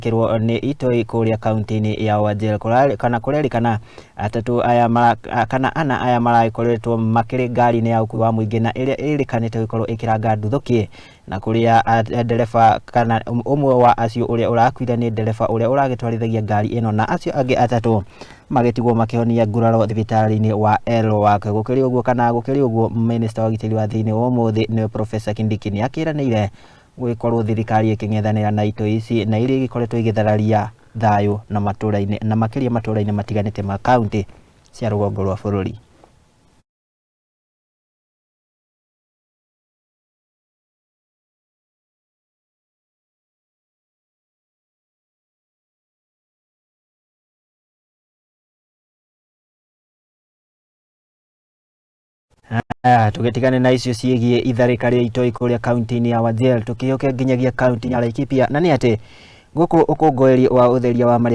Kirwo nĩ itoi kũrĩa kaunti-inĩ ya Wajir kana kũrerĩkana atatũ aya mara, kana ana aya maragĩkoretwo makĩrĩ ngari-inĩ ya ũkui wa mũingĩ na ĩrĩa ĩrĩkanĩte gũkorwo ĩkĩranga nduthũki na kũrĩa ndereba kana ũmwe wa acio ũrĩa ũrakuire nĩ ndereba ũrĩa ũragĩtwarithagia ngari ĩno na acio angĩ atatũ magĩtigwo makĩhonia nguraro thibitarĩ-inĩ wa Elwak. Gũkĩrĩ ũguo kana gũkĩrĩ ũguo, minista wa ũgitĩri wa thĩinĩ wa ũmũthĩ nĩwe Professor Kindiki nĩ akĩranĩire gũgĩkorwo thirikari ĩkĩng'ethanĩra na itoi ici na iria igĩkoretwo igĩthararia thayũ na matũra-inĩ na makĩria matũra-inĩ matiganĩte ma kaunti cia rũgongo rwa bũrũri. Aya, tũgĩtigane na icio ciĩgiĩ itharĩka rĩa itoi kũrĩa kaunti-inĩ ya Wajir, tũkĩũke nginyagia kaunti ya Laikipia, na nĩ atĩ gũkũ ũkũngũĩri wa ũtheria wa marĩa